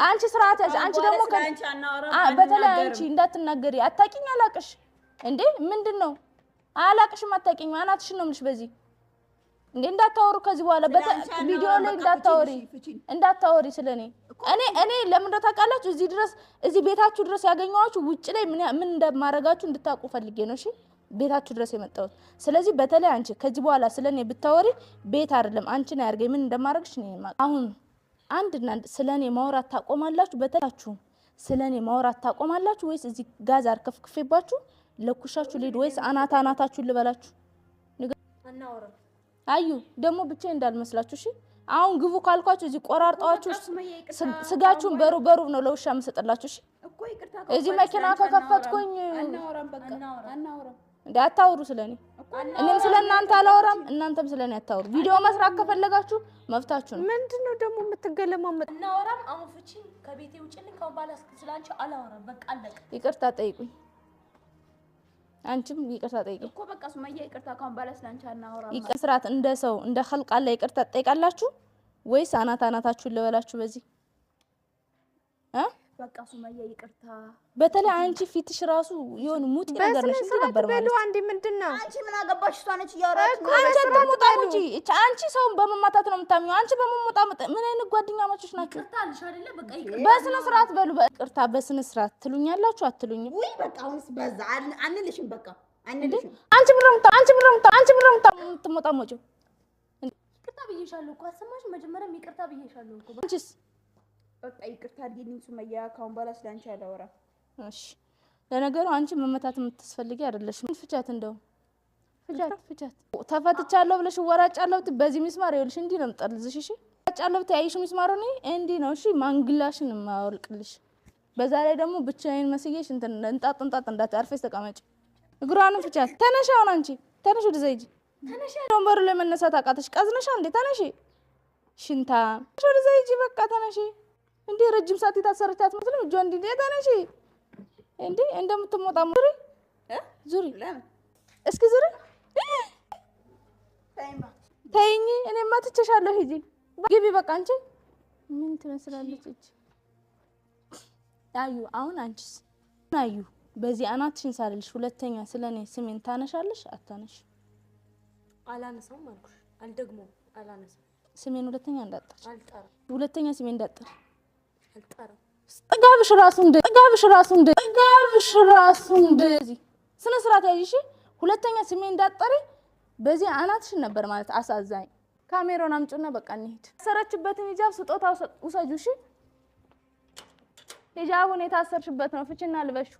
አንቺ ስርዓት ያዥ። አንቺ ደግሞ በተለይ አንቺ እንዳትናገሪ። አታውቂኝ፣ አላቅሽ እንዴ? ምንድን ነው አላቅሽም፣ አታውቂኝም። አናትሽን ነው የምልሽ በዚህ እንዴ እንዳታወሩ ከዚህ በኋላ ቪዲዮ ላይ እንዳታወሪ፣ እንዳታወሪ ስለኔ። እኔ ለምን እንደው ታውቃላችሁ፣ እዚህ ድረስ እዚህ ቤታችሁ ድረስ ያገኘኋችሁ ውጭ ላይ ምን ምን እንደማረጋችሁ እንድታውቁ ፈልጌ ነው። እሺ ቤታችሁ ድረስ የመጣሁት። ስለዚህ በተለይ አንቺ ከዚህ በኋላ ስለኔ ብታወሪ ቤት አይደለም አንቺን አያርገኝ፣ ምን እንደማረግሽ እኔ አሁን አንድ እና አንድ ስለኔ ማውራት ታቆማላችሁ። በተላችሁ ስለኔ ማውራት ታቆማላችሁ ወይስ እዚህ ጋዝ አርከፍክፌባችሁ ለኩሻችሁ ልሂድ ወይስ አናታ አናታችሁን ልበላችሁ? አዩ ደግሞ ብቻዬን እንዳልመስላችሁ። እሺ አሁን ግቡ ካልኳችሁ እዚህ ቆራርጣችሁ ስጋችሁን በሩብ በሩብ ነው ለውሻ የምሰጥላችሁ። እሺ እዚህ መኪና ከከፈትኩኝ እንደ አታውሩ ስለኔ፣ እኔም ስለ እናንተ አላወራም፣ እናንተም ስለኔ አታውሩ። ቪዲዮ መስራት ከፈለጋችሁ መብታችሁ ነው። ምንድን ነው ደግሞ የምትገለማመጥ? አናወራም። አሁን ፍቺኝ፣ ከቤቴ ውጭልኝ። ከአሁን በኋላ ስላንቺ አላወራም። በቃ አለቀ። ይቅርታ ጠይቁኝ። አንቺም ይቅርታ ጠይቂ እኮ በቃ ሱመያ ይቅርታ፣ ካሁን በኋላ ስላንቺ አናወራም። ይቅር ስርዓት እንደ ሰው እንደ ኸልቅ አለ ይቅርታ ትጠይቃላችሁ ወይስ አናት አናታችሁን ልበላችሁ በዚህ እ በቃ ሱመያ ይቅርታ። በተለይ አንቺ ፊትሽ ራሱ የሆነ ሙጢ ነገር ነሽ እንጂ ነበር በሉ ማለት አንዴ ምንድን ነው አንቺ ምን አገባሽ? እሷ ነች እያወራች። አንቺ አትሞጣሙጪ። እቺ አንቺ ሰውን በመማታት ነው የምታምኚው። አንቺ በመሞጣመጥ ምን አይነት ጓደኛማቾች ናችሁ? ይቅርታ አልሽ አይደለ? በቃ ይቅርታ። በስነ ስርዓት በሉ። ይቅርታ በስነ ስርዓት ትሉኛላችሁ አትሉኝም? ውይ በቃ አሁንስ በዛ። አንልሽም፣ በቃ አንልሽም። አንቺ ብር ነው አንቺ ብር ነው አንቺ ብር ነው የምትሞጣሞጪው። ይቅርታ ብዬሻለሁ እኮ አሰማሽ? መጀመሪያም ይቅርታ ብዬሻለሁ እኮ። አንቺስ በቃ ይቅርታ አድርጊልኝ ሱመያ፣ ካሁን በኋላ ስላንቺ አላወራም። እሺ ለነገሩ አንቺ መመታት የምትስፈልጊ አይደለሽም። ፍቻት፣ እንደው ፍቻት፣ ፍቻት። ተፈትቻለሁ ብለሽ እወራጫለሁ ብትይ በዚህ ሚስማር ይኸውልሽ እንዲህ ነው የምጠልዝሽ። እሺ እወራጫለሁ ብትይ አይሽ ሚስማሩ እኔ እንዲህ ነው። እሺ ማንግላሽን የማወልቅልሽ። በዛ ላይ ደግሞ ብቻዬን መስዬሽ እንትን እንጣጥ እንጣጥ እንዳትይ፣ አርፈሽ ተቀመጪ። እግሯንም ፍቻት። ተነሽ አሁን አንቺ ተነሽ፣ ወደዛ ሂጂ። ተነሽ። ወንበሩ ላይ መነሳት አቃተሽ? ቀዝነሻ እንዴ? ተነሽ። ሽንታ ወደዛ ሂጂ። በቃ ተነሽ። እንዴ ረጅም ሰዓት የታሰረች አትመስልም? እጇ እንዲህ ተነሽ። እንዴ እንደምትሞጣ ዙሪ ዙሪ፣ እስኪ ዙሪ። ተይኝ፣ እኔማ ትቼሻለሁ። ሂጂ ግቢ። በቃ አንቺ ምን ትመስላለች እቺ? አዩ አሁን አንቺስ አዩ፣ በዚህ አናትሽን ሳልልሽ ሁለተኛ ስለኔ ስሜን ታነሻለሽ አታነሽ? አላነሳውም አልኩሽ። አልደግሞም፣ አላነሳም። ስሜን ሁለተኛ እንዳጠር፣ አልጠራም፣ ሁለተኛ ስሜን እንዳጠር፣ አልጠራም። ጥጋብሽ ራሱ እንደ ጥጋብሽ ራሱ እንደ ጥጋብሽ ራሱ እንደዚህ ስነ ስርዓት ያዥ። እሺ ሁለተኛ ስሜ እንዳጠሪ በዚህ አናትሽን ነበር ማለት አሳዛኝ። ካሜራውን አምጪውና በቃ እንሂድ። ታሰረችበትን ሂጃብ ስጦታ ውሰጁ። እሺ ሂጃቡን የታሰርሽበት ነው፣ ፍቺና ልበሹ።